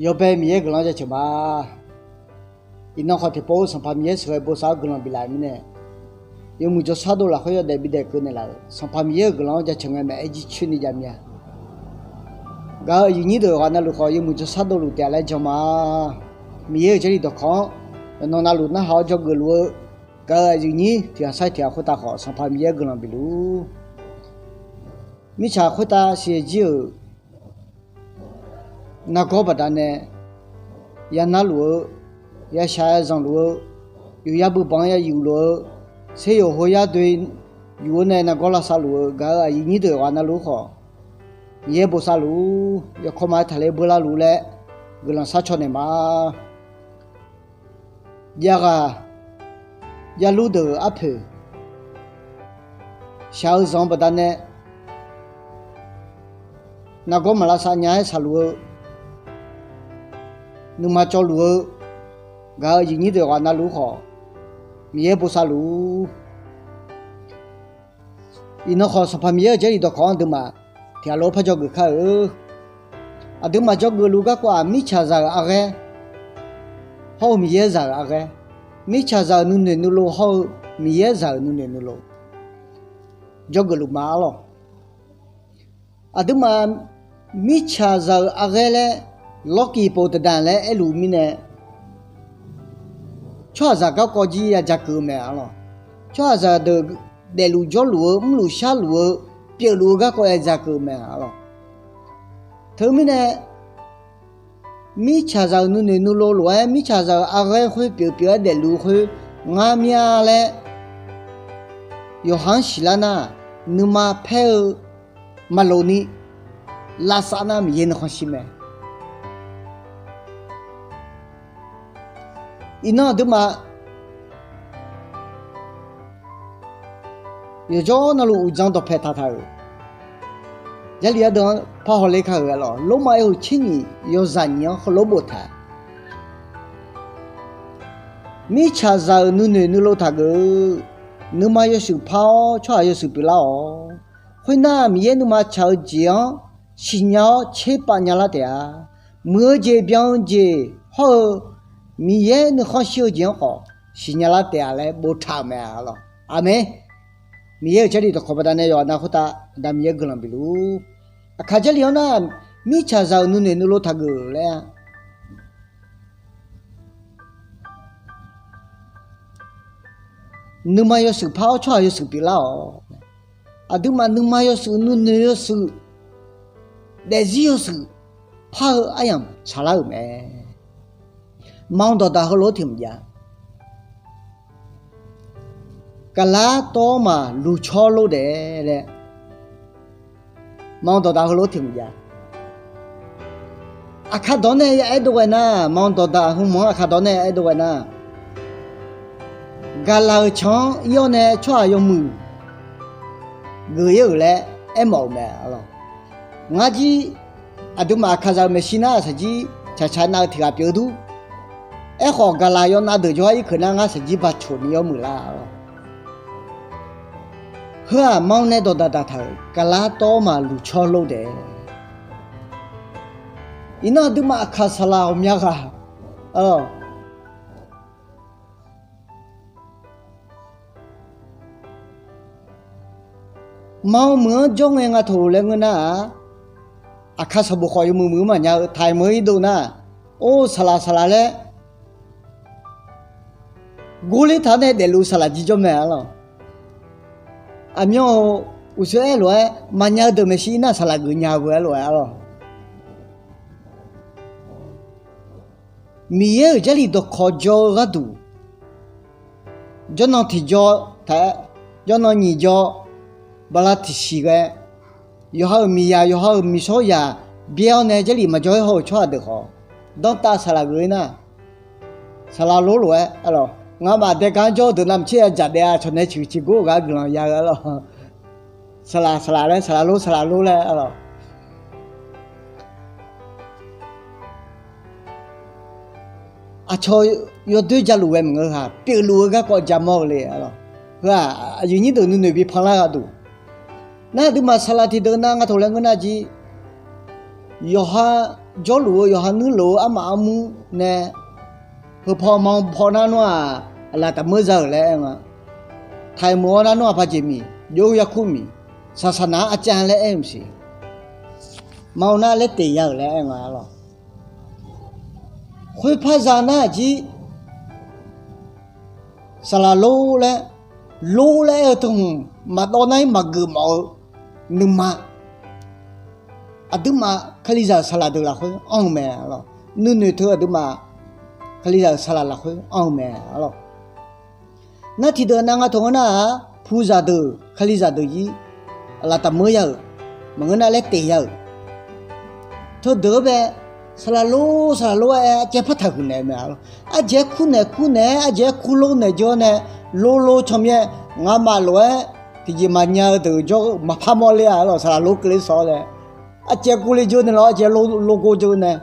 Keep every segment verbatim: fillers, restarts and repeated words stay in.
Yawbae Miqyaer-euq guiqlanq-anr jaceuq ma. Iqnan khawf tiqpov-eu Sanqpaq Miqyaer sheuqghae bosav-awr guiqlanq biflaf-euq mirnae, yawmuiq jawrshar dov lafkhoer yawdaef bidaef keuv naeqlaf-euq Sanqpaq Miqyaer-euq guiqlanq-anr jaceuq ngae maeq-aer jircoer ni jav mir-a. Gaq-euq aqyuif nyir deuq yawqghaq navluf khawf, yawmuiq jawrshar dovluf taef-a laer jan ma. Miqyaer-euq Jarlif dawqkawq-anr yawqnan navluf narhaq-awr dzawgeuf luf-eu gaq-euq aqyuif nyir tiq ghaq sar-iq tiq ghaq khoertav khawf, Sanqpaq Miqyaer-euq guiqlanq bif luf-ur. Mirtsaq khoertav siqyaer jir-euq nargawr baqdanae yanar luf-eu, yashaq yazanq luf-eu, yufyar beubanq-anr yayuf luf-eu, seryawq hoyar doe yuf-eu nae nargawr lavsav luf-eu gaq-euq aqyuif nyir deuq yawqghaq navluf-ur khawf, Miqyaer bosav luf-ur. Yawkawr ma-aer taqler beular luf-ur laer guiqlanq sharcaw naeq ma. Javghaq yarlur deuq-euq arpoeq, shaq-eu zanq-eu baqdanae nargawr maq lavsav nya-aer shaqluf-eu, nuima cawvluf-eu gaq-euq aqyuif nyir deuq yawqghaq navluf-ur khawf, Miqyaer bosav luf-ur. Iqnan khawf, Sanqpaq Miqyaer-euq Jarlif dawqkawq-anr aqduimaf tiq ghaq lof-aer par dzawgeuf kar-eu. Aqduimaf dzawgeuf luf garkawv-aq, mirtsaqzaq-euq arghaer hawr-eu Miqyaer zaq-euq arghaer, mirtsaqzaq-euq nuinoeq nuilov hawr-eu Miqyaer zaq-euq nuinoeq nuilov dzawgeuf luf ma arlawq. Aqduimaf mirtsaqzaq-euq arghaer laer lawrkiq pov daqdaq laer aerluf mirnae, tsawrhaqzaq garkawv jir ya ja keuv-eu mae arlawq. Tsawrhaqzaq deuq daefluf jawrluf-eu, mrluf sharluf-eu, pyeufluf-eu garkawv ya ja keuv-eu mae arlawq. Teumirnae, mirtsaqzaq-euq nuinoeq nuilov lof-aer, mirtsaqzaq-euq arghaer khoer pyeuf pyeuf-aer daefluf-eu khoer ngar mir-a laer yawqha-anr siqlar nar, nuima paer-eu maqloq ni lavsav nar Miqyaer nuikhanr shir mae. Iqnan aqduimaf yawqjawr navluf uqdzan dawqpae taqtaq-euq Jarlif ardeuv-anr parhaw ler kar-euq arlawq. Lormav-euq tser nyiq yawzaq nyiq-anr heulof boftaq mirtsaqzaq-euq nuinoeq nuilov taqgeuf-eu, nuima yawshuif par-awr tsawrhaq yawshuif pyeuflar-awq. Khoernar, Miqyaer nuima tsaq-eu jeq-anr siqnya-awr tserpav nyalar taef-a. Muiq-eu jeq, byan-eu jeq hawr-eu Miqyaer nuikhanr shir-eu jeq-anr khawf siqnya lar taef-a laer boftaq-euq mae arlawq. Aqmeq. Miqyaer-euq Jarlif dawqkawq baqdanae yawqha nav khoertav Aqda Miqyaer guiqlanq bif luf-ur. Aqkaq Jarlif-anr nar, mirtsaqzaq-euq nuinoeq nuilov taqgeuf laer-a. Nuima yawshuif par-awr tsawrhaq yawshuif pyeuflar-awq. Aqduimaf nuima yawshuif, nuinoeq yawshuif, daefzir yawshuif par-eu aryamq tsaqlar-euq mae. Ma-anr dawqdaq heulof-aer tiq mq jav. Gaqlar tawv-awr maqluq cawr lor daef laer, ma-anr dawqdaq heulof-aer tiq mq jav. Aqkar dawq nae ya aer dov ghae nar, ma-anr dawqdaq heumanq-anr aqkar dawq nae ya aer dov ghae nar, gaqlaq-euq canq-anr ir-awr nae tsawrhaq yawmuiq geuf-ir-euq laer aermawf-euq mae arlawq. Ngar jir aqduimaf aqkaqzaq-euq maeqshi nar saqjir tsaqtsaq nav-eu tiq ghaq pyeuf-eu dur. Aerkhawf, gaqlaq yawnav deuq jawrgar irkeuq nar ngar saqjir bacoq ni yawmuiq lar arlawq. Heu-aq, ma-anr nae dawqdaq daqtaq-euq gaqlar tawv-awr maqluq cawr lor daef. Iqnan aqduimaf aqkaq saqlaq ghawqmya ghaq arlawq. Ma-anr meuq-anr jawr ngae nga taq laer ngeur nar-aq, aqkaq sanqbof khawf yawmuiq muiq-eu maqnya-eu taq-aer meuq-anr irdov nar, or saqlaq saqlaq laer gorler taq-awr nae daefluf saqlaq jir jawr mae arlawq. Aqmyan-euq uqshoe aer lof-aer maqnya-eu deuq maeqshi ir nar saqlaq geuf nya-eu beu aer lof-aer arlawq. Miqyaer-euq Jarlif dawqkawq jaw-eu gharduq, jawrnan tiqjaw taq-aer, jawrnan nyiq jaw bala tiqsiq ghae, yawqha-euq miqyaq, yawqha-euq miqshawr yaq byaer-awr nae Jarlif maqjaw-aer haw-euq tsawrhaq deuq khawf, danrtav saqlaq geuf-ir nar, saqlaq lor lof-aer arlawq. Ngamaf daegar-anr jawr-eu deuq navmaqtser ya dzaq daef-a, cawq nae ciqhuiq ciqgor-eu gar guiqlanq ya-eu arlawq. Saqlaq saqlaq laer, saqlaq lor saqlaq lor laer arlawq. Aqcawq yawdoer jaluf ghae maqngeur-aq, pyeufluf-eu garkawv jamawr-eu le arlawq. Heu-aq, aqyuif nyir deuq nuinoeq bi panlar gharduq, nar aqduimaf saqlaq tiqdeuq nav nga taq laer ngeur nar jir, Yawqha jawrluf-eu yawqha nuirlof-eu armaf armur nae, heupaw ma paw nar nawr-aq, laqtaf meur za-euq laer aer nga. Taiq meuq-awr nar nawr-aq paqjeq miq, jov-eu yarkur miq, saqsaq naq-anr arcav laer aer-eu maqsiq. Ma-eu nar laer teq ya-euq laer aer nga lawq. Khoerpar za nar-aq jir, saqlaq lor laer, lor laer aer-eu teu hmq maqdawv nar-ir maqgeuf mawf-eu nuima, aqduimaf Kalizaq-euq saqlaq deuq lafkhoer anr-eu mae lawq. Nuinoeq teu aqduimaf Kalizaq-euq saqlaq lafkhoer anr-eu mae lawq. Nar tiqdeuq nav nga taq ngeur nar-aq, puzaq deuq Kalizaq deuq jir laqtaf meur ya-euq, maqngeur nar laer teq ya-euq. Teudeuq-anr bae, saqlaq lor saqlaq lor-aer arcaev par taqhuiq naeq-eu mae lawq. Arjeq-aer kur naeq kur naeq-aer, arjeq-aer kur lor naeq jawr nae, lor lor canmir-aer, ngamaf lof-aer tiqjeq maqnya-eu deuq jawr-eu maqpar mawrler-a lawq. Saqlaq lor keuvle sawq-awr nae, arcaev kurle jawr nae lawr, arjeq lor gor jawr nae.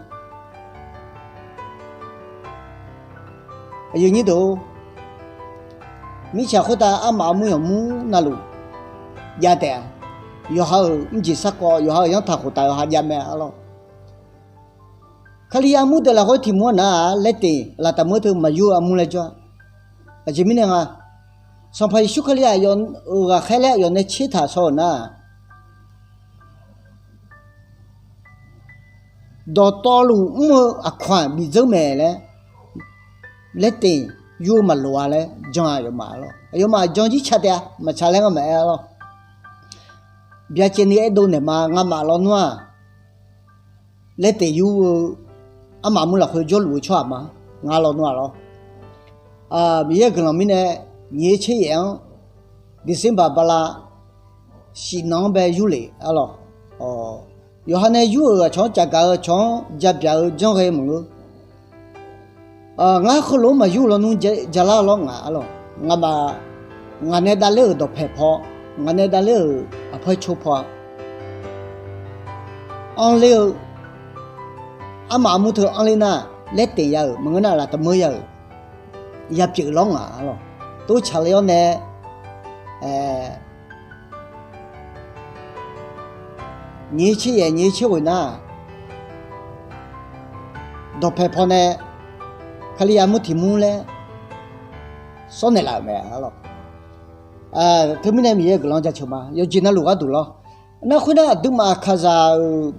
Aqyuif nyir deuq-or, mirtsaq khoertav armaf armur yawqmur navluf jav taef-a. Yawqha-euq mrjeq sarkawv, yawqha-euq yanrtaq khoftaf yawqha jav mae-a lawq. Kalizaq armur deuq lafkhoer tiq mur-anr nar-aq, laer teq laqtaf meur teu maqyur-eu armur laer jawr-a. Aqjeq mirnae nga, Sanqpaq Yeqsur Kali aqyawf-euq ghaqkhaer laer aqyawf nae tsertaq shaw-euq nar-aq, dawqtawvluf mr-eu aqkawq-aq bif dzeur mae laer, laer teq yur-eu maqloq-a laer jan-a aqyawfmaf lawq. Aqyawfmaf jan jir ca taef-a, maqca laer ngamaf aer-a lawq. Byacaevni aerdov naeq ma, ngamaf lawnmr-aq, laer teq yur-eu armaf armur lafkhoer jawrluf-eu tsawrhaq ma, nga lawnmr-aq lawr. Miqyaer-euq guiqlanq mirnae, nyiq tser yaef-anr December bala shif nan-anr bae yurlef-a lawq. Yawqha nae yur-euq aqcawq-anr cafgaq-eu aqcawq-anr jabyaq-eu janr ghae maqngeur. Ngar heulof-anr maqyur lawnmr jalar-eu lawr ngaq-a lawq. Ngamaf, ngaq nae davler-euq dawqpaeq paw, ngaq nae davler-euq aqpar co paw-a, anrler-eu, armaf armur teu anrler nar, laer teq ya-euq maqngeur nar, laftav meur ya-euq yapyeuf lawr ngaq-a lawq. Tov tsaqler-awr nae, nyiq tser yaef nyiq tser ghoeq nar, dawqpaeq pawnae Kalizaq mur tiq mur laer sawr naeqlaf-euq mae-a lawq. Teumirnae Miqyaer-euq guiqlanq jaceuq ma, yawqjeq navluf gharduq lawr. Nar khoernar aqduimaf kaqzaq-euq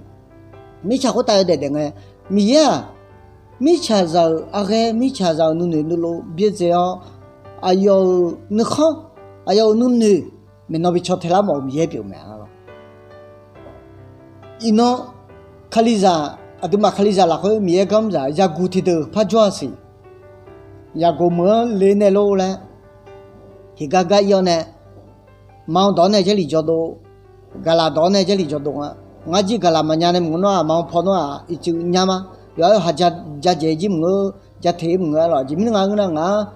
mirtsaq khoertav yawdaef daef ngae, Miqyaer-aq, mirtsaqzaq-euq arghaer, mirtsaqzaq-euq nuinoeq nuilov byaerdzae-awr, aqyawf-euq nuikhanr, aqyawf-euq nuinoeq maeqnan bi caw tae lar mawf-eu Miqyaer pyeuf-eu mae-a lawq. Iqnan Kalizaq, aqduimaf Kalizaq lafkhoer Miqyaer garmr zaq yaguq tiqdeuq par jawr-a siq. Yaguq meuq-anr le nae lor laer, tiqgar gar ir-awr nae, ma-anr dawq-awr nae Jarlif jawrdov, gaqlaq dawq-awr nae Jarlif jawrdov nga. Ngar jir gaqlaq maqnya nae maqngeur nawr-aq, ma-anr paw nawr-aq ircuf nya ma. Yawqha-aer yawqha ja, ja dzaeq jir maqngeur, ja teq-ir maqngeur-a lawq. Aqjeq mirnae nga ngeur nar ngaq-anr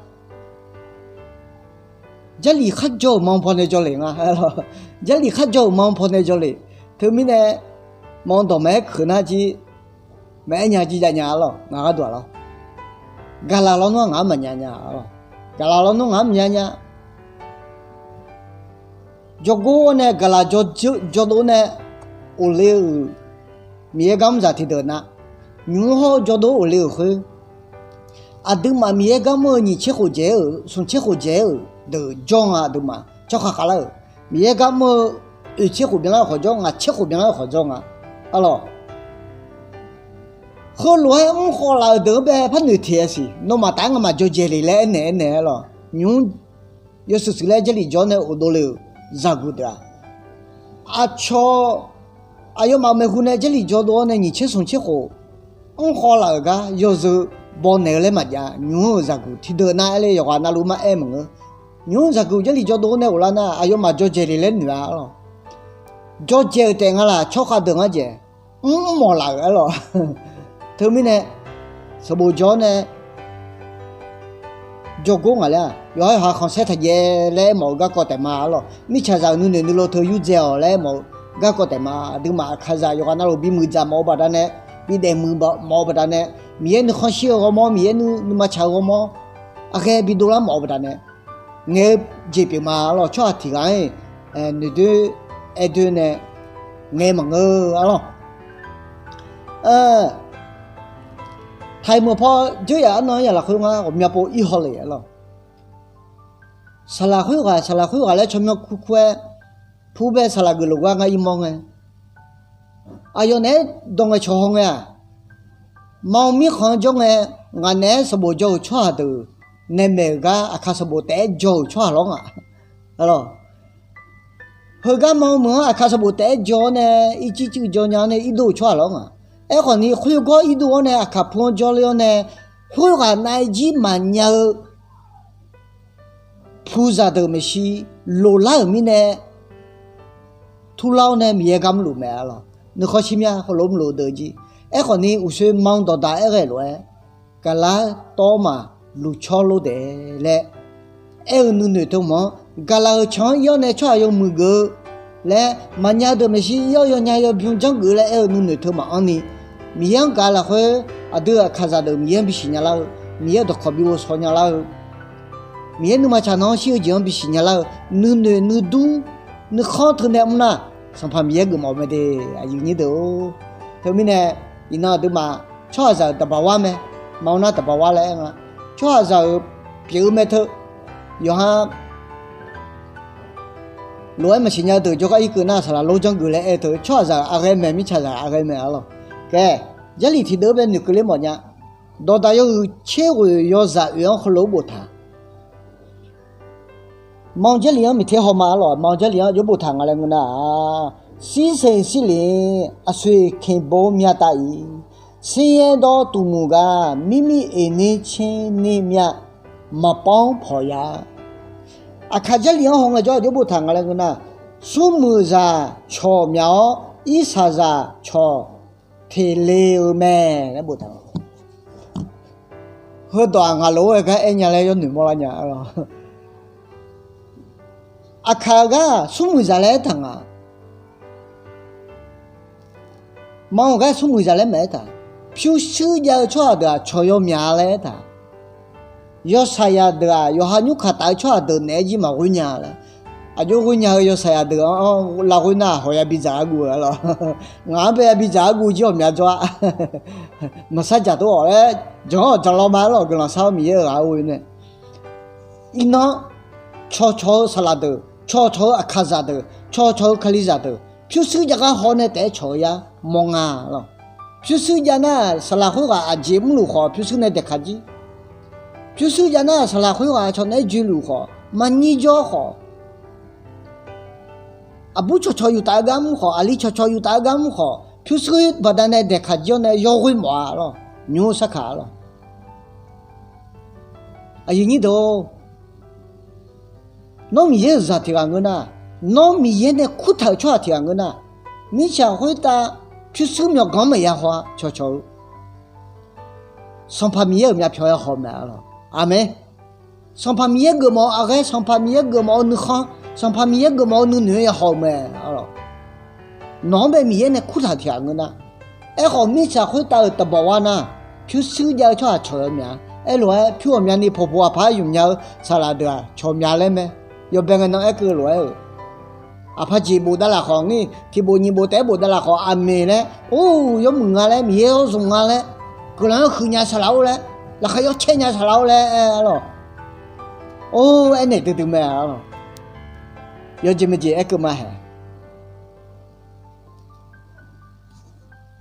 Jarlif kharjawr-euq ma-anr paw nae jawrle nga-a lawq. Jarlif kharjawr-euq ma-anr paw nae jawrle. Teumirnae ma-anr dawq maqaer keuq nar jir, maqaer nya jir jav nya-a lawq, ngaq gharduq-aq lawr. Gaqlaq lawnmr-aq ngaq-anr maqnya nya-a lawq. Gaqlaq lawnmr ngaq-anr maqnya nya. Jawrgor-awr nae gaqlaq jawrdov nae ghofle-euq Miqyaer garmr zaq tiqdeuq nar, nymq-mr hawr-eu jawrdov ghofle-euq khoer, aqduimaf Miqyaer garmr-eu nyiq tser khof dzaeq-euq, smq tser khof dzaeq-euq deuq jawr nga. Aqduimaf tsawrkhav khavlar-euq Miqyaer garmr-eu oeq tser khof byanlar-eu khawf jawr nga, tser khof byanlar-eu khawf jawr nga-a lawq. Heulof-aer mr khawf laf-euq deuq-anr bae par noeq teq-a siq. Nawmaf taf-aer ngamaf dzawdzaeq le laer aernaeq aernaeq-a lawq. Nymq-mr yawshuif shuif laer Jarlif jawr nae ghofdov le-euq zaqguq deuq-aq, aqcawq aqyawfmaf maeqhu nae Jarlif jawrdov-awr nae nyiq tser smq tser khof mr khawf laf-euq gar yawzeu baw naeq-eu laer maqjav. Nymq-mr-euq zaqguq tiqdeuq nar aer le yawqghaq navluf maqaer maqngeur. Nymq-mr zaqguq Jarlif jawrdov-awr nae ghoflar nar aqyawfmaf dzawdzaeq le laer noeq-a lawq. Dzawdzaeq-euq taef nga laq tsawrkhav deuq ngar dzaeq, mr mr mawf laf-euq-a lawq. Teumirnae sanqbof jawr-awr nae jawrgor ngaq laer-aq, yawqha yawqha khanqsaer taqjaev laer aermawf-eu garkawv taef ma-a lawq. Mirtsaqzaq-euq nuinoeq nuilov teu yurdzae-awq laer aermawf-eu garkawv taef ma. Aqduimaf aqkaqzaq yawqghaq navluf bimuiq dzaq mawf-eu baqdanae, bidaef muiq mawf-eu baqdanae, Miqyaer nuikhanr shir-eu ghawrmawr, Miqyaer nuima tsaq-eu ghawrmawr, aqghae bidov lar mawf-eu baqdanae, ngaeq-eu jeq pyeuf ma-a lawq. Tsawrhaq tiq ghaq-anr noeqdoer aerdoer nae ngaeq maqngeur-a lawq. Taqmeuq paw dzeur yaf arnan-anr yaf lafkhoer ngar ghawqmya pov ir haw le lawq. Saqlaq khoerghaq saqlaq khoerghaq laer tsawrmyanr kur kur-aer, pu bae saqlaq geuflof gar ngar ir mawr ngae, aqyawf naeq-aer dawq ngaeqcawq haw ngae-aq, ma-eu mirkhanq-anr jawr ngae, ngaq naeq-aer sanqbof jawr-euq tsawrhaq deuq nae maeq-euq gar aqkaq sanqbof taef-aer jaw-euq tsawrhaq lawr nga. Heugar ma-eu meuq-anr aqkaq sanqbof taef-aer jaw-awr nae, ircir cuiv jaw nya-awr nae irdov-euq tsawrhaq lawr nga. Aerkhawf ni khoergawr irdov-awr nae aqkaq pu-anr jawrler-awr nae, khoerghaq nav-aer jir maqnya-eu puzaq deuq maeqshi loqlar-euq mirnae, turlar-awr nae Miqyaer gar mrluf mae-a lawq. Nuikhanr shirmya heulof mrluf deuq jir. Aerkhawf ni uqshoe ma-eu dawqdaq aerghae lof-aer, gaqlar tawv-awr maq luqcawr lor daef laer aer-eu nuinoeq teu mawf-anr, gaqlaq-euq canq-anr ir-awr nae tsawrhaq yawmuiq geuf-eu laer, maqnya deuq maeqshi ir-awr yawnya yawbymr janrgeuf laer aer-eu nuinoeq teu maqanr ni, Miqyaer-anr gaq lafkhoer aqdui-euq aqkaqzaq deuq Miqyaer-anr bisiq nya lar-eu, Miqyaer-euq dawqkawq bi ghovshaw nya lar-eu, Miqyaer nuima tsaq nan-anr shir-eu jeq-anr bisiq nya lar-eu, nuinoeq nuidur nuikhanr teu nae mr nar, Sanqpaq Miqyaer geufmawf-eu mae de, aqyuif nyir deuq-or. Teumirnae, iqnan aqduimaf tsawrhaqzaq-euq daqbaq war mae, ma-awr nar daqbaq war laer aer nga. Tsawrhaqzaq-euq pyeuf-eu mae teu, yawqha lof-aer maqsiq nya-eu deuq jawrgar irkeuv nar saqlaq lor janrgeuf laer aer teu, tsawrhaqzaq-euq aqghae mae, mirtsaqzaq-euq aqghae mae-a lawq. Khaer, Jarlif tiqdeuv-anr bae noeqkeuv ler mawfnya. Dawqdaq yawhuiq tser ghoeq yawzaq oeq-anr heulof-aer boftaq. Ma-eu Jarlif-anr miqter hawma-a lawq, ma-eu Jarlif-anr jawr boftaq nga laer ngeur nar-aq, สิ้นเสียงสิ้นเหลี่ยง aqsoeq keqbo mya tav-iq, ဆင်းရဲသောသူမူကား မိမိအိမ်နီးချင်းနှင့်မျှ မပေါင်းဖော်ရ။ Aqkaq Jarlif-anr haw ngae jawr-aq jawr boftaq nga laer ngeur nar, smrmuiqzaq cawq myaq-awr, irsaqzaq cawq teqle-eu mae laer boftaq. Heudawq-aq ngaq lof-aer gar aer nya laer yawnoeq mawrlar nya-a lawq. Aqkaq-eu gar smrmuiqzaq laer aertaq nga. Ma-eu gar smrmuiqzaq laer maqaer taq. Pyurshuir jav-eu tsawrhaq deuq-aq cawq yawmyaq laer aertaq. Yawshaqzaq deuq-aq yawqha nymrkaq taf-eu tsawrhaq deuq naeq-aer jir maqghoer nya laer. Aqjox ghoer nya-eu yawshaqzaq deuq-anr lavghoer nar hawq yabi dzaq-aer guv-eu-a lawq. Ngaq-anr bae yabi dzaq-aer guv jir ghawqmya jawr-a. Maqsar dzaq tov-awq laer janq-awr dzaq law ma-aer lawq, guiqlanq sar-awr Miqyaer-euq ghaq-aer ghoe nae. Iqnan, cawqcawq-eu saqlaq deuq, cawqcawq-eu aqkaqzaq deuq, cawqcawq-eu kalizaq deuq pyurshuir jav gar haw nae taef-aer cawq-eu yar mawr nga lawq. Pyurshuir jav nar saqlaq khoerghaq aqjeq mrluf khawf pyurshuir nae daeqkaq jir. Pyurshuir jav nar saqlaq khoerghaq cawq naeq-aer joeluf khawf, maqnyir jawr khawf, aqbur cawqcawq yuf taf-eu gar mr khawf, aqli cawqcawq yuf taf-eu gar mr khawf, pyurshuir baqdanae daeqkaq jir-awr nae yawghoer mawf-a lawq, nymr-eu sarkaq-a lawq. Aqyuif nyir deuq-or, nawr Miqyaer-euq zaq tiq ghaq ngeur nar, nawr Miqyaer nae kurtaq-euq tsawrhaq tiq ghaq ngeur nar, mirtsaq khoertav pyurshuir myawqganq-anr maqya haw-a cawqcawq-eu Sanqpaq Miqyaer-euq myavpyawq ya haw mae-a lawq. Aqmeq. Sanqpaq Miqyaer geufmawf-eu aqghae, Sanqpaq Miqyaer geufmawf-eu nuikhanr, Sanqpaq Miqyaer geufmawf-eu nuinoeq-anr ya haw-eu mae-a lawq. Nawq-anr bae Miqyaer nae kurtaq tiq ghaq ngeur nar, aerkhawf mirtsaq khoertav-euq daqbawq war nar, pyurshuir jav-eu tsawrhaq cawq yawmyaq-a. Aerlof-aer pyur ghawqmyani poqpoq aqpar yuf nya-eu saqlaq deuq-aq cawq mya laer mae. Yawbae ngae nan aer keuv lof-aer-euq aqpar jeq bofdav laf khawf ngir, tiq bof nyiq bof taef-aer bofdav laf khawf aqmeq laer, or, yawmuiq nga laer, Miqyaer yawzmq nga laer, guiqlanq-anr huiq nya saqlaq-or laer, laqkhaq yawcaer nya saqlaq-or laer aer-a lawq. Or, aernaeq duidui mae-a lawq. Yawjeq maeqjeq aer keuv ma haeq.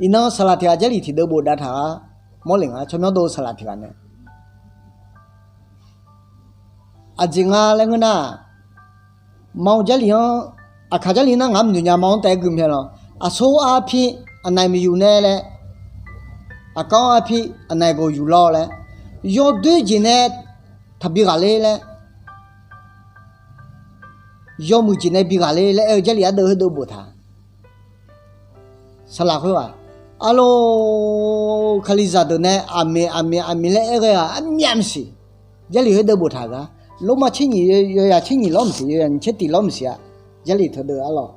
Iqnan saqlaq tiq ghaq Jarlif tiqdeuv bofdav taq-a. Mawrle nga tsawrmyanr dov-eu saqlaq tiq ghaq nae aqjeq nga laer ngeur nar, ma-eu Jarlif-anr, aqkaq Jarlif nar ngaq mrnoeq nya ma-anr taef-aer gui mae lawq. Aqsor arpir aqnaeq maqyuf nae laer, aqkar arpir aqnaeq gawq yuf lawr laer, yawdoer jeq nae taqbi ghaqler laer, yawmuiq jeq nae bi ghaqler laer aer-eu Jarlif ardeuv khoerdeuv boftaq. Saqlaq khoerghaq, arlor, kalizaq deuq nae aqmeq aqmeq aqmeq laer aer ghae-aq armyav maqsiq. Jarlif khoerdeuv boftaq gar, Lormav tser nyiq, yawyaq tser nyiq lawr maqsiq, yawyaq nyiq tser tiq lawr maqsiq-a. Jarlif teudeuv arlawq.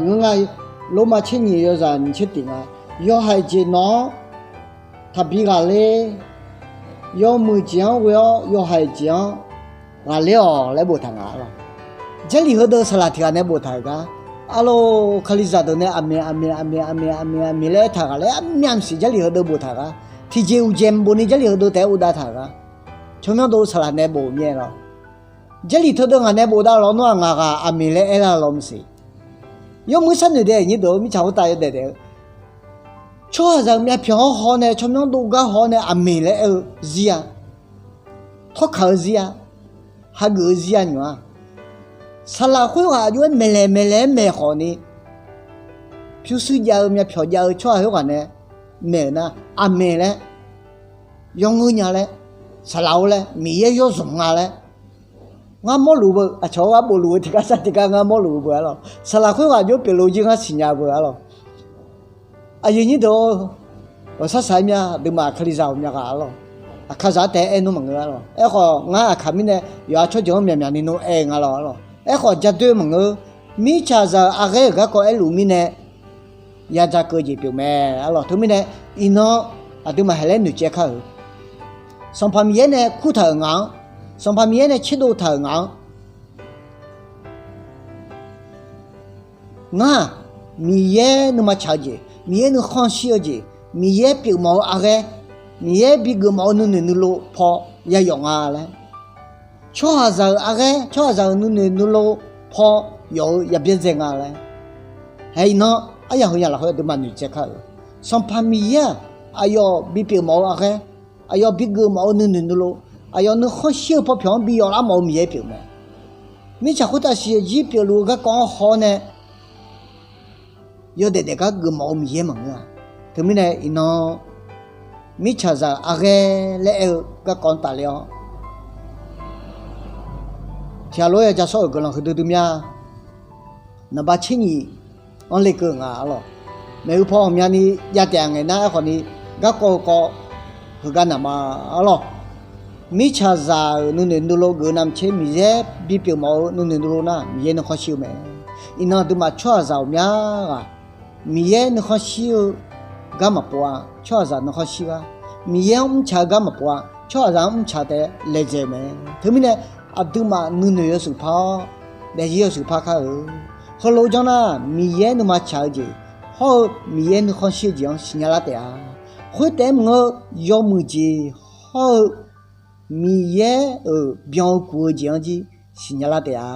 Ngeur nga, Lormav tser nyiq yawyaq nyiq tser tiq nga. Yawhaiq jeq nawq-anr taqbi ghaqler, yawmuiq jeq-anr ghoe-awr yawhaiq jeq-anr ghaqler-awq laer boftaq nga lawq. Jarlif heudeuq saqlaq tiq ghaq nae boftaq-euq gar, arlawr, kalizaq deuq nae aqmeq aqmeq aqmeq aqmeq aqmeq aqmeq laer aertaq ghaq laer armyavsiq Jarlif heudeuq boftaq gar, tiqjeq uqjeq maqbof ni Jarlif heudeuq taef-aer uvdav taq-euq gar, tsawrmyanr dov saqlaq nae bof-eu mir-aer lawq. Jarlif teudeuv ngaq nae bofdav lawq nawr-aq ngaq ghaq aqmeq laer aer lar law maqsiq. Yawmuiq sharnoeq daef nyir deuq-eu mirtsaq khoertav yawdaef daef-eu tsawrhaqzaq-euq myavpyawq-anr haw nae tsawrmyanr dov gar haw nae aqmeq laer aer-eu zir-a, tawrkaq-eu zir-a, hageuf-eu zir-a nymq-a. Saqlaq khoerghaq aqjox-aer maeqlaeq maeqlaeq-aer maeq khawf ni, pyurshuir jav-eu myavpyawq jav-eu tsawrhaq khoerghaq nae maeq-euq nar aqmeq laer, yawngeur nya laer, saqlaq-or laer, Miqyaer yawrzmq nga laer, ngar mawrluf beu aqcawq-anr ngar bofluf-eu tiqgar sar tiqgar ngar mawrluf-eu beu-a lawq. Saqlaq khoerghaq aqjox pyeufluf jir ngar siqnya beu-a lawq. Aqyuif nyir deuq-or, ghawqshaq saq-aer mya aqduimaf kalizaq ghawqmya ghaq-a lawq. Aqkaqzaq-anr taef-aer aer nmr maqngeur-a lawq. Aerkhawf ngar aqkaq mirnae yawqha tsawrjeuq-anr myaqmyaq ni nmr aer-eu nga lawq-a lawq. Aerkhawf jadoer maqngeur, mirtsaqzaq-euq arghaer-euq garkawv aerluf mirnae yadzaq keuv jeq pyeuf mae-a lawq. Teumirnae iqnan aqduimaf haeq laer noeqtsaev kar-euq, Sanqpaq Miqyaer nae kurtaq-euq ngaq-anr, Sanqpaq Miqyaer nae tserdov taq-euq ngaq-anr, ngar-aq, Miqyaer nuima tsaq-eu jeq, Miqyaer nuikhanr shir-eu jeq, Miqyaer pyeufmawf-eu arghaer, Miqyaer bigeuf mawf-eu nuinoeq nuilov paw yayawf nga laer, tsawrhaqzaq-euq arghaer, tsawrhaqzaq-euq nuinoeq nuilov paw yawf-eu yabyaerdzae nga laer, haeq iqnan aryaq heuya lafkhoer aqduimaf noeqtsaev kar-euq, Sanqpaq Miqyaer-aq, aqyawf bipyeuf mawf-eu arghaer, aqyawf bigeuf mawf-eu nuinoeq nuilov, aqyawf nuikhanr shir-eu paw pyawq-anr biyawf lar mawf-eu Miqyaer pyeuf mae. Mirtsaq khoertav siqyoeq jir pyeufluf-eu garkawv-anr haw-awr nae yawdaef daef gar geufmawf-eu Miqyaer maqngeur-a. Teumirnae iqnan mirtsaqzaq-euq arghaer laer aer-eu garkawv-anr tafler-awr, tiqghaq lof-aer ya ja sawr-euq guiqlanq huiqdui dui mya naqba tser nyiq-anr lekeuv nga-a lawq. Maeqhu paw ghawqmyani jav taef-a ngaeq nar aerkhawf ni, garkawv-eu kawv heugar naq ma-a lawq. Mirtsaqzaq-euq nuinoeq nuilov geuf navmaqtser Miqyaer bipyeuf mawf-eu nuinoeq nuilov nar Miqyaer nuikhanr shir-eu mae. Iqnan aqduimaf tsawrhaqzaq ghawqmya ghaq Miqyaer nuikhanr shir-eu gar maqpov-a, tsawrhaqzaq nuikhanr shir gar, Miqyaer-anr mrtaq-eu gar maqpov-a, tsawrhaqzaq-anr mrtaq taef-aer laejae-eu mae. Teumirnae aqduimaf nuinoeq yawshuif par-awr, daefzir yawshuif par kar-euq. Heulof janr nar Miqyaer nuima tsaq-eu jeq hawr-eu Miqyaer nuikhanr shir-eu jeq-anr siqnya lar taef-a. Khoertaef-aer maqngeur, yawmuiq jeq hawr-eu Miqyaer-euq byan-eu kuq-eu jeq-anr jir siqnya lar taef-a.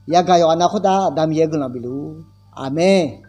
Yagaq yawqghaq nav khoertav Aqda Miqyaer guiqlanq bifluf-ur. Aqmeq.